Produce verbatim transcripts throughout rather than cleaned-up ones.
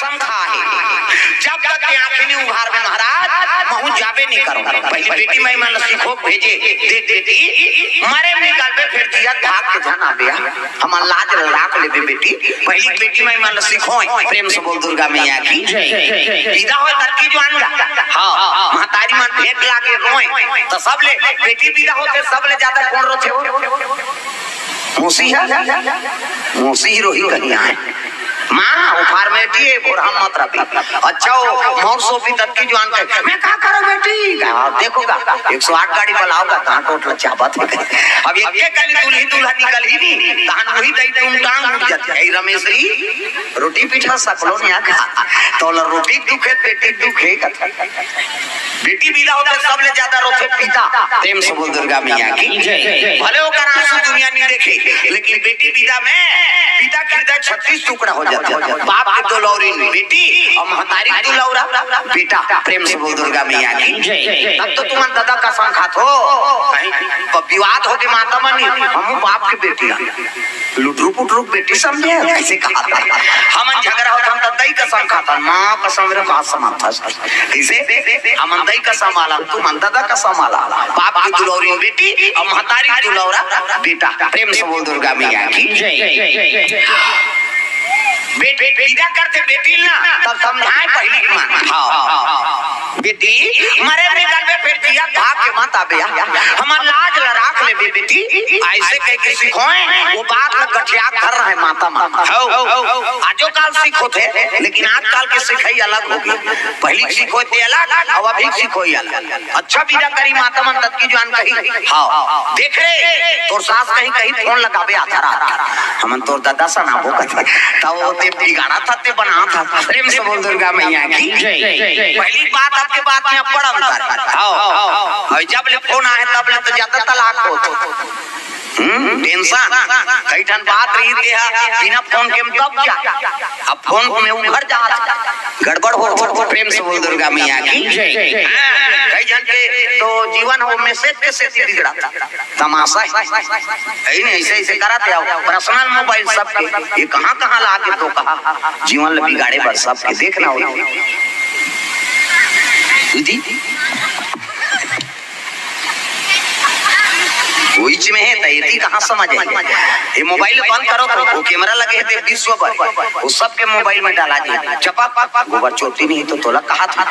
कसम खा हे, जब तक के आँखी नहीं उघारबे महाराज, महूँ जाबे नहीं करूँ। पहली बेटी माई मन ल सिखो भेजे, देख बेटी, मरे में निकलबे, फिर जियत भाग के झन आबे। हमर लाज ल राख लेबे बेटी। पहली बेटी माई मन ल सिखो, प्रेम से बोल दुर्गा मैया की। विदा होय तब की जुआन गा। हाँ, महतारी मन भेंट लागे रोए, तो सब ले बेटी विदा होथे, सब ले ज्यादा कोन रोथे हो? मौसी हे, मौसी ही रोही कहीं आए। माँ, वो formality हे, बोर हम मत रबी। अच्छा, वो मोर सोपी तब की जुआन कहे, मैं का करो बेटी? हाँ, देखो गा, एक सौ आठ गाड़ी बुलाओ गा, कहाँ टोट लच्छा बात है। अब एक के कली दुल्ही दुल्हा निकल ही नहीं, तहन वही दई टूम टांग उठ जाते। "ए रमेश री, रोटी पीठा सकलो नहीं आ खा, तोला रोटी दुखे, बेटी दुखे।" बेटी विदा होथे, सबले ज्यादा रोथे पिता। प्रेम से बोल दुर्गा मैया की। भले ओकर आंसू दुनिया नहीं देखे, लेकिन बेटी विदा में पिता के हृदय छत्तीस टुकड़ा हो जाथे। बाप के दुलौरी बेटी अउ महतारी के दुलौरा बेटा। प्रेम से बोल दुर्गा मैया की। तब तो तुमन ददा कसम खात हो। कहीं प-, विवाद होगे माता मन, हमू बाप के बेटी हन। लुटरू पुटरू बेटी समझे, कैसे कहा था? हमन झगड़ा होत हन, त दई कसम खात हन, माँ कसम रे, बात समाप्त हस। कैसे? हमन दई कसम वाला, तुमन ददा कसम वाला। बाप की दुलौरी बेटी अउ महतारी की दुलौरा बेटा। प्रेम से बोल दुर्गा मैया की। बे-, बे-, विदा करथे बेटी ल ना, तब समझाए पहली के मन। हाँ। बेटी, मरे में निकलबे, फिर जियत भाग के मत आबे। हमर लाज ल राख लेबे बेटी। ऐसे कह के सिखोए, वो बात ल गठिया धर रहे माता मन। हौ। आजो काल सीख होथे, लेकिन आजकाल के सिखई अलग होगे। पहली के सिखोए ते अलग, अब अभी के सिखोई अलग। अच्छा विदा करी माता मन तब की जुआन कही, हाँ, देख रे, तोर सास कहीं कहीं फोन लगाबे आधा रात। हमन तोर ददा सनाबो कथे, तब वो ते बिगाड़ा था, ते बना था। प्रेम से बोल दुर्गा मैया की। पहली बात, अब के बात में बड़ अंतर। हाँ, अउ जब ले फोन आए, तब ले तो ज्यादा तलाक होत। हम्म, tension। कई ठन बात रही ते हा, बिना फोन के में दब जा। अब फोन में उभर जा, गड़बड़ हो। प्रेम से बोल दुर्गा मैया की। हाँ, कई झन के तो जीवन हो message के सेती बिगड़ा। तमाशा हे। कहीं नहीं, ऐसे, ऐसे करत हे। Personal mobile सबके, ये कहाँ, कहाँ ला के तो कहा, जीवन ल बिगाड़े बर सबके। देखना हो दीदी, वहीच में हे, त एती कहाँ समझ आही? ये mobile बंद करो तो, वो camera लगे हे ते विश्व भर, वो सबके mobile में डाला जी। चपक, गोबर चोटी नहीं तो तोला कहा था।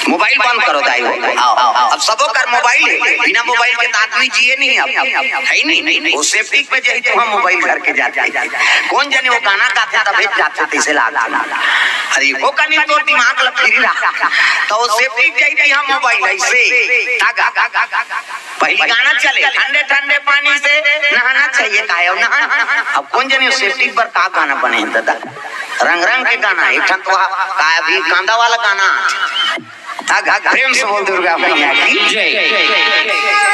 Mobile बंद करो दाई हो। आओ, आओ, आओ। अब सबो कर mobile हे, बिना mobile के त आदमी जिए नहीं अब, हे नहीं? वो septic में जही तुहा mobile धर के जाथे। कोन जने वो गाना गाथे तभे जाथे तइसे लागथे। अरे वो कनी तो दिमाग ल फिरी रहा, त वो septic जही तुहा mobile ऐसे तागा। पहली गाना चले, ठंडे ठंडे पानी से नहाना चाहिए, काहे हो नहाना। अब कोन जने septic बर का गाना बने हे दादा? रंग रंग के गाना, एक ठन तो हा-, का अभी कांदा वाला गाना। धक धक प्रेम से बोल दुर्गा मैया की।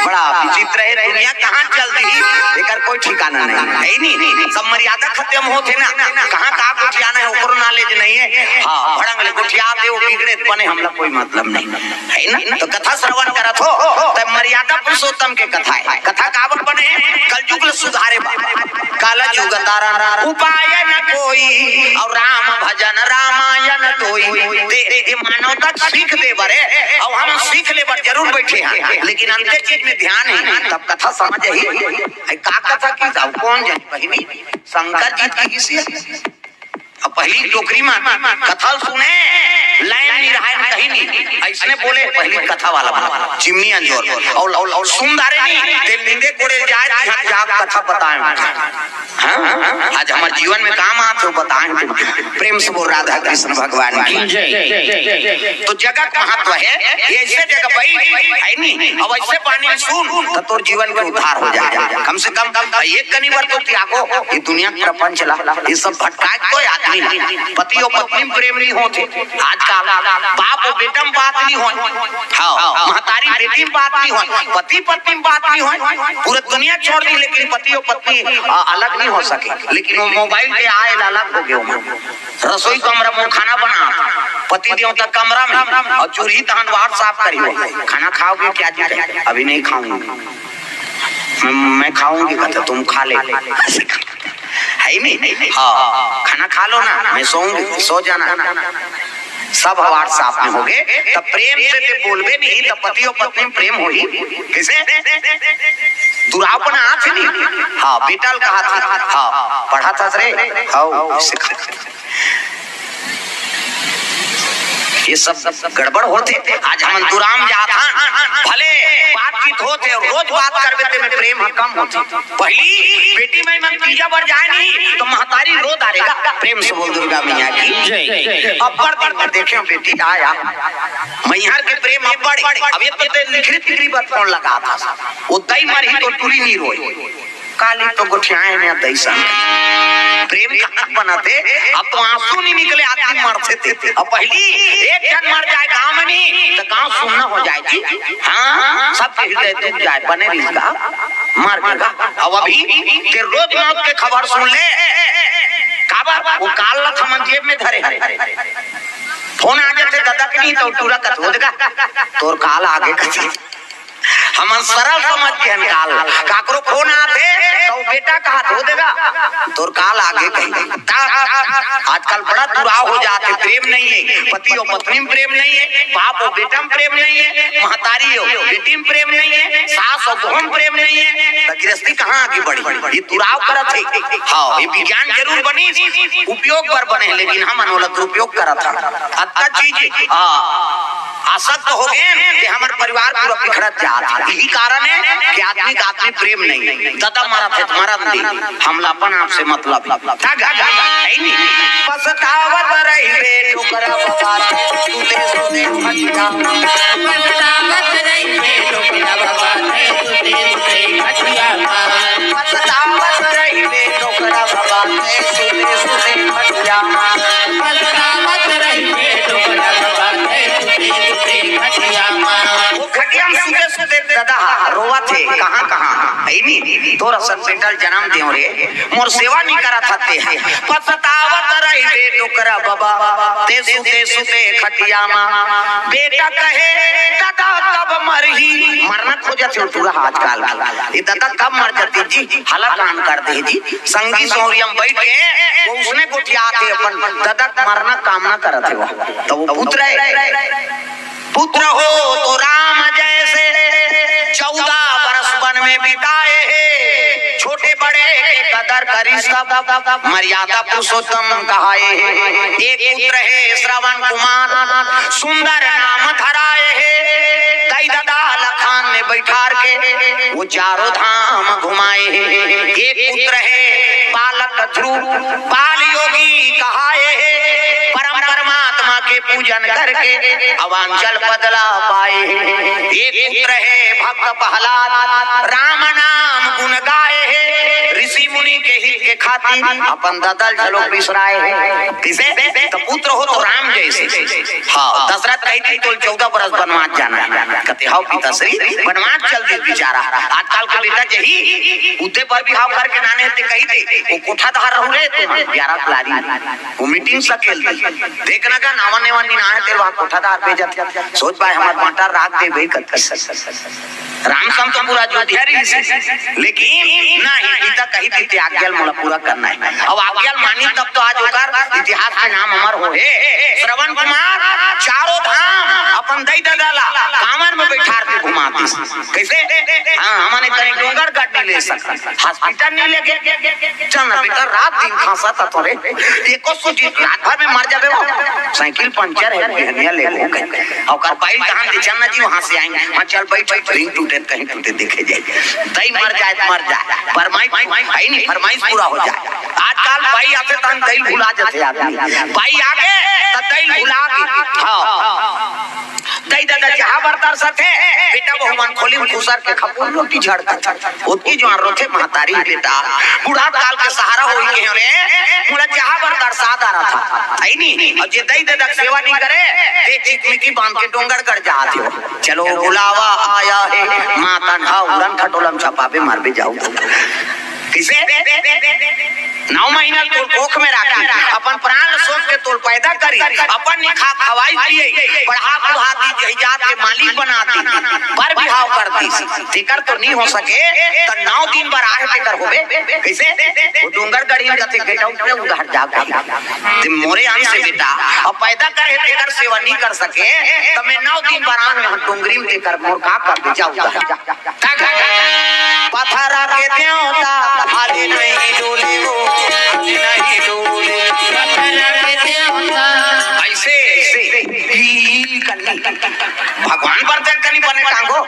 बड़ा विचित्र हे दुनिया, कहाँ चल दी, एकर कोई ठिकाना नहीं हे, नहीं? सब मर्यादा खत्म होत हे ना, कहाँ का गोठियाना हे, ओकरो knowledge नहीं हे। हाँ, भड़ंग ले गोठिया दे, वो बिगड़े बने, हमला कोई मतलब नहीं। हे ना? तो कथा श्रवण करत हो, त मर्यादा पुरुषोत्तम के कथा हे। कथा काबर बने? कलयुग ल सुधारे बर। कलयुग तरन उपाय न कोई, अउ राम भजन रामायण दोई। ते, ते मानवता सीख दे बरे, अउ हम सीख ले बर जरूर बैठे हन, लेकिन अंते चीज में ध्यान हे, तब कथा समझ आही। हे का कथा की, अब कोन जन बहिनी शंकर जी की किसी अब पहली डोकरी मन कथा ल सुने, लाइन नहीं रहाय न कहीं नहीं। अइसने बोले पहली कथा वाला मन, जिमनी अंजोर। अउ, अउ, अउ सुन डारे नहीं, ते निंदे कोड़े जाए, तिहाँ जाग कथा बताए। हाँ? आज हमर जीवन में काम आत हो बताए। प्रेम से बोल राधा कृष्ण भगवान की। तो जगत महत्व हे, ये ऐसे जगह बैठ, हे नहीं? अब ऐसे पानी में सुन, त तोर जीवन के उद्धार हो जाए। कम से कम, कम एक कनी बार तो त्यागो, ये दुनिया के प्रपंच ला, ये सब भटकाए कोई आदमी ला। पति अउ पत्नी में प्रेम नहीं होत हे। आजकल बाप अउ बेटा में बात नहीं होय। हाँ, महतारी बेटी में बात नहीं होय, पति पत्नी में बात नहीं होय। पूरा दुनिया छोड़ दी, लेकिन पति अउ पत्नी, अ, अलग नहीं हो सके। लेकिन वो mobile के आए ला अलग हो गए हो। रसोई कमरा में खाना बना, पति देवता कमरा में, अउ चूल्ही तहन WhatsApp करियो, "खाना खाओगे क्या जी?" "अभी नहीं खाऊंगी।" "मैं, मैं खाऊंगी।" कहते, "तुम खा ले।" हे नहीं, नहीं, हाँ, खाना खा लो ना, मैं सोऊंगी, सो जाना। सब WhatsApp में होगे, तब प्रेम से ते बोलबे नहीं, तब पति और पत्नी में प्रेम होही। कैसे? दुरावपना आथे नहीं। हाँ, बेटा ल कहा था, हाँ, पढ़ा था रे, हाँ, सिखा। ये सब गड़बड़ होथे। आज हमन दुराम जात हन, भले बातचीत होथे, रोज बात करबे ते में प्रेम ह कम होथे। पहली बेटी माई मन तीजा बर जाए नहीं तो महतारी रो डारेगा। प्रेम से बोल दुर्गा मैया की जय। अब्बड़ दिन में देखे हो बेटी, आया मैहर के प्रेम अब्बड़। अब ये तो ते निखरी तिखरी बर फोन लगा था, वो दई मरही तो टूरी नहीं रोए। काली तो गोठियाए ने दई संग। प्रेम कहाँ बनत हे? अब तो आंसू नहीं निकले, आदमी मरथे ते। अब पहली एक जन मर जाए गांव में नहीं, तो गांव सुन्ना हो जाए जी। हाँ, सबके हृदय दुख जाए, बने रही का, मर गए का। अब अभी ते रोज मौत के खबर सुन ले। काबर? वो काल ला थमन जेब में धरे हरे। फोन आ जाथे ददा के नहीं, तो टूरा कथो देगा, तोर काल आगे कथी। हमन सरल समझ के हन काल। काकरो फोन आथे, तो बेटा कहा धो देगा, तोर काल आगे कही। ता-, आजकल बड़ा दुराव हो जाथे, प्रेम नहीं है, पति और पत्नी में प्रेम नहीं है, बाप और बेटा में प्रेम नहीं है, महतारी और बेटी में प्रेम नहीं है, सास और बहू में प्रेम नहीं है, तो गृहस्थी कहाँ आगे बढ़ी? ये दुराव करत हे। हाँ, ये विज्ञान जरूर बनी, उपयोग पर बने, लेकिन हमन ओला दुरुपयोग करत हन। अतना चीज, हाँ, आसक्त हो गए कि हमर परिवार पूरा बिखरत जात हे। यही कारण है कि आदमी का आदमी प्रेम नहीं। ददा मरत हे त मरन दे, हमला अपन आप से मतलब हे। धा, धा, धा, धा, है नहीं। पछतावत रहिबे डोकरा बाबा, सुते सुते खटिया। पछतावत रहिबे डोकरा बाबा, सुते सुते खटिया। पछतावत रहिबे डोकरा बाबा, सुते सुते खटिया। पछतावत रहिबे डोकरा बाबा, सुते सुते खटिया। वो खटिया में सुते सुते ददा रोवत हे, कहाँ, कहाँ? है नहीं, तोर असन बेटा ल जनम देव रे, मोर सेवा नहीं करत हते। पछतावत रहिबे डोकरा बाबा, ते सुते सुते खटिया मा। बेटा कहे, "ददा कब मरही?" मरना खोजत हे टूरा आजकल के। ये ददा कब मर जाती जी? हला कान कर दे जी। संगी सौरिया में बैठ के वो उसने गोठियात हे, अपन ददा के मरना कामना करत हे वो। तो वो पुत्र है। पुत्र हो तो राम जैसे, चौदह बरस वन में बिताए हे। छोटे बड़े के कदर करिस तब, मर्यादा पुरुषोत्तम कहाए हे। एक पुत्र हे श्रवण कुमार, सुंदर नाम धराए हे। दई ददा ल खान में बैठार के, वो चारों धाम घुमाए हे। एक पुत्र हे बालक ध्रुव, बाल योगी कहाए हे। परम परमात्मा के पूजन करके अवांचल पद ला पाए हे। एक पुत्र हे भक्त प्रहलाद, राम नाम गुण गाए हे। ऋषि मुनि के हित के खातिर अपन ददा ल घलो बिसराए हे। किसे? तो पुत्र हो तो राम जैसे। हाँ, दशरथ कही थी, "तोल चौदह बरस बनवास जाना हे।" कथे, "हव पिताश्री।" बनवास चल दे बेचारा। आजकल के बेटा जही उते पर भी हाव करके नाने ते कही दे, "वो कोठाधार रहू रे, तुम ग्यारह लारी, वो मीटिंग सकेल दे।" देखना का नावा नेवा नी ना हे, तेल वहाँ कोठाधार भेजत हे। सोच पाए, हमार बांटा राख दे भाई, कत राम सम तो पूरा अयोध्या रहिस हे, लेकिन नहीं, पिता कही थी, "ते आज्ञा ल मोला पूरा करना हे।" अब आज्ञा ल मानी तब तो आज ओकर इतिहास में नाम अमर हो हे। श्रवण कुमार चारों धाम अपन दई ददा ला कांवर में बैठार के घुमा दिस। कैसे? हाँ, हमन कहीं डोंगरगढ़ नहीं ले सकत, हॉस्पिटल नहीं लेके चल ना बेटा, रात दिन खांसत हस तोरे, एको सूझी, रात भर में मर जाबे वो। साइकिल पंचर हे, बिहनिया ले ले। ओकर बाइल कहाँ दे, चल ना जी, वहाँ से आएंगे। हाँ, चल बैठ, रिंग टूटे त कहीं टूटे देखे जाए। दई मर जाए त मर जाए, फरमाइश है नहीं, फरमाइश पूरा हो जाए। आजकल बाई आथे त हम दई ल भुला जाथे आदमी। बाई आगे त दई ल भुला गे। हाँ। दई ददा चाहा बर तरसत हे, बेटा बहू मन खोली में खुसर के खपुर लोटी झड़कत हे। ओतकी जुवार रोथे महतारी, बेटा, बूढ़ा काल के सहारा होई के रे, मोला चाहा बर तरसा डारत हे। है नी? अउ जे दई ददा के सेवा नहीं करे, ते चिकमिकी बांध के डोंगरगढ़ जात हे। चलो बुलावा आया है, मातन हा उड़न खटोला म छपाबे मारबे जाऊ। किसे? नौ महीना तोर कोख में राखी, अपन प्राण सोच के तोर पैदा कर अपन निखा खवाई पिए, बढ़ा बुढ़ा दी, जही जात के मालिक बना दी, बर बिहाव कर दी। तेकर तो नहीं हो सके, त नौ दिन बर आहे तेकर होबे। कैसे? वो डोंगरगढ़ी में कथे, "बेटा, उठे उधर जा के। ते मोरे अंश से बेटा, अब पैदा करे तेकर सेवा नहीं कर सके, त मैं नौ दिन बर आन में डोंगरी में तेकर मोर का कर दे, जा उधर जा।" पथरा के देवता हाले नहीं डोले वो, हाले नहीं डोले। पथरा के देवता। ऐसे, ऐसे, ई कन्नी। भगवान पर तक कनी बने टांगो,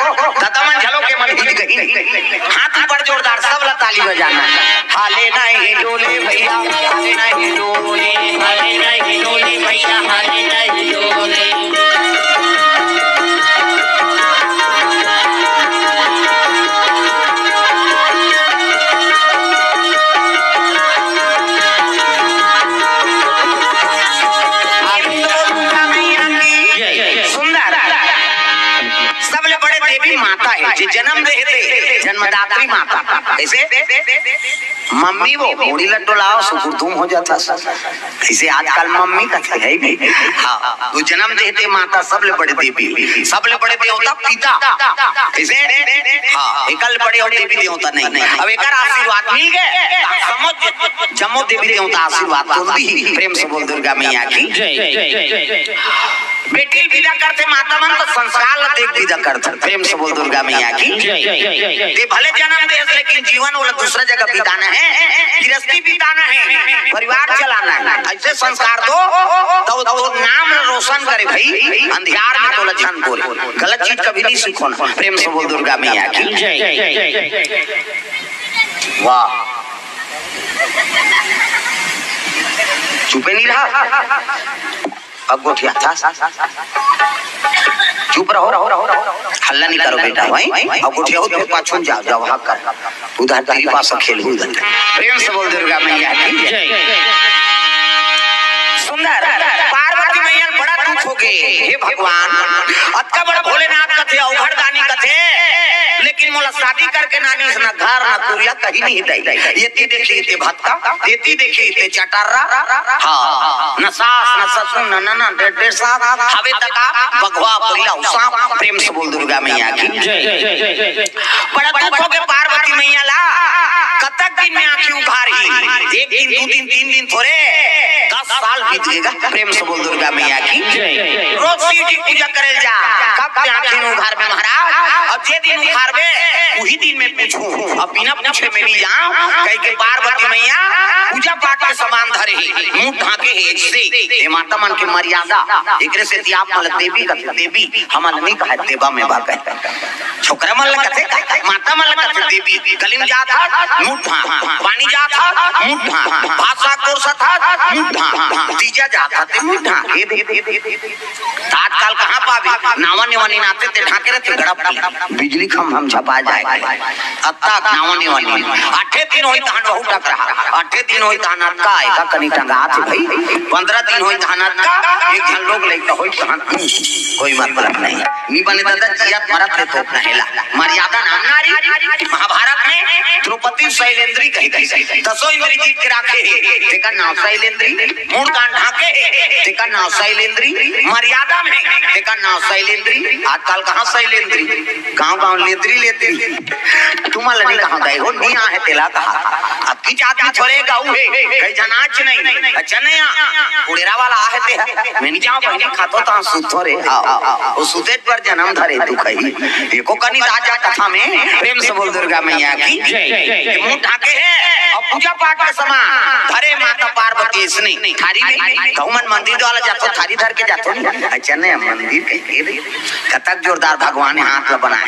दादा मन झलो के मन हिज गई। हाथ ऊपर जोरदार, सब ला ताली बजाना। हाले नहीं डोले भैया, हाले नहीं डोले। हाले नहीं डोले भैया, हाले नहीं डोले। सुंदर। सबले बड़े देवी माता हे, जे जन्म दे हे ते, जन्मदात्री माता। कैसे? मम्मी वो मुड़ी ल डोलाव, सुकुर तुम हो जाता। इसे आजकल मम्मी कथे हे नहीं। हाँ, वो जन्म दे हे ते माता, सबले बड़े देवी, सबले बड़े देवता पिता। इसे, हाँ, एकल बड़े अउ देवी देवता नहीं। अब एकर आशीर्वाद मिल गए, समझ, जम्मो देवी देवता आशीर्वाद कर दी। प्रेम से बोल दुर्गा मैया की। जय, जय, जय, जय। बेटी ल विदा करथे माता मन, तो संस्कार ला देख विदा करथे। प्रेम से बोल दुर्गा मैया की। जय, जय, जय, जय। ते भले जन्म देस, लेकिन जीवन ओला दूसरा जगह बिताना हे, गृहस्थी बिताना हे, परिवार चलाना हे। ऐसे संस्कार दो, तो, तो नाम रोशन करे भाई, अंधियार में तोला झन बोले। गलत चीज कभी नहीं सीखो ना। प्रेम से बोल दुर्गा मैया की। जय, जय, जय, जय। वाह, चुपे नहीं रहा। अब गोठिया था, चुप रहो, रहो, रहो, रहो, हल्ला नहीं करो बेटा, भाई। अब गोठिया हो, तुम पाछू में जाओ, जाओ, हाथ कर। उधर तेरी पास खेल उधर। प्रेम से बोल दुर्गा मैया की जय। सुंदर, पार्वती मैया ल बड़ा दुख हो गए, हे भगवान, अतका बड़ा भोलेनाथ कथे, अवघड़ दानी कथे, लेकिन मोला शादी करके ना नीस, ना घर, ना कुरिया, कहीं नहीं दे। ये ती देखी ते भत्ता, तेती देखी ते चटर्रा। हाँ, न सास, न ससुर, न ननद, डेढ़, डेढ़ सास, हवे तका बघवा पहिला सांप। प्रेम से बोल दुर्गा मैया की। जय। बड़ा दुख हो गए पार्वती मैया ला। कतक दिन में आँखी उघार ही? एक दिन, दो दिन, तीन दिन थोरे, दस साल बीत गएगा। प्रेम से बोल दुर्गा मैया की। जय। रोज शिव जी पूजा करे जा, कब के आँखी उघार में महाराज? अब जे दिन उघारबे, उही दिन में पूछूं, अब बिना पूछे में भी जाऊं, कह के पार्वती मैया पूजा पाठ के सामान धरे हे, मुंह ढांके हे, ऐसे, हे माता मन के मर्यादा, एकरे सेती आप मन ल देवी कथे, देवी, हमन ल नहीं कहे, देवा में बा कहे। छोकरा मन ल कथे, माता मन ल कथे देवी, गली में जात हस, मुंह ढांक, पानी जात हस, मुंह ढांक, भाषा कोर्स हस, मुंह ढांक, तीजा जात हस, मुंह ढांक, हे देवी। त आजकल कहाँ पाबे? नावा नेवा नीन आथे ते ढांके रथे, गड़प के बिजली खम्भा म झपा जाए। अतका नावा नेवा नीन। आठे दिन होई तहन वहू टकरा। आठे दिन होई तहन अतका, एका कनी टंगात हे भाई। पंद्रह दिन होई तहन अतका, एक झन लोग लइका होई तहन। कोई मतलब नहीं। नी बने दादा, जियत मरत ले तोप नहेला। मर्यादा नाम नारी। महाभारत में द्रौपदी शैलेंद्री कही गई। दसों इंद्री जीत के राखे हे। तेकर नाम शैलेंद्री। मुंह कान ढांके हे, तेकर नाव शैलेंद्री। मर्यादा में, तेकर नाव शैलेंद्री। आजकल कहाँ शैलेंद्री? गांव गांव लेंद्री लेंद्री। तुमन ल नहीं कहा गए हो, नहीं आहे तेला कहा। अब किच आदमी थोरे गाऊ हे, कई झन आच नहीं। अच्छा नहीं आ, कुड़ेरा वाला आहे ते। मैं नहीं जाऊँ बहनी खातो तो सुतो रे। आओ, आओ, आओ। वो सुते पर जन्म धरे तू कही। एको कनी राजा कथा में प्रेम से बोल दुर्गा मैया की। जय, जय, जय। मुंह ढाके हे अउ पूजा पाठ के समान धरे माता पार्वती इसने थारी में। कहूँ मन मंदिर वाला जातो, थारी धर के जातो नहीं। अच्छा नहीं, मंदिर कहीं के रे। कतक जोरदार भगवान हे हाथ ला बनाए।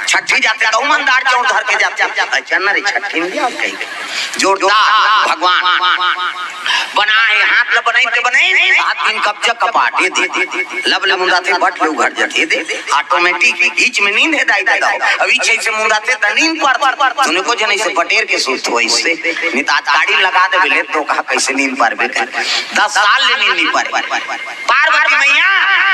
छठी जाते कहूँ मन दार चाउर धर के जाते। अच्छा न रे, छठी में जाओ कहीं के। जोरदार भगवान बनाए, हाथ ला बनाई ते बनाई, हाथ दिन कब्जा कपाट, ये दे, दे, दे। लब ले मुंदाथे बट ले उघर जथे दे, automatic, ईच में नींद हे दाई दादा। अब ईच ऐसे मुंदाथे त नींद पर, तूने को जन ऐसे बटेर के सुत हो इससे, नहीं तो आज गाड़ी लगा दे, ले तो कहा कैसे नींद पर बे कर। दस साल ले नींद नहीं पर। पार्वती मैया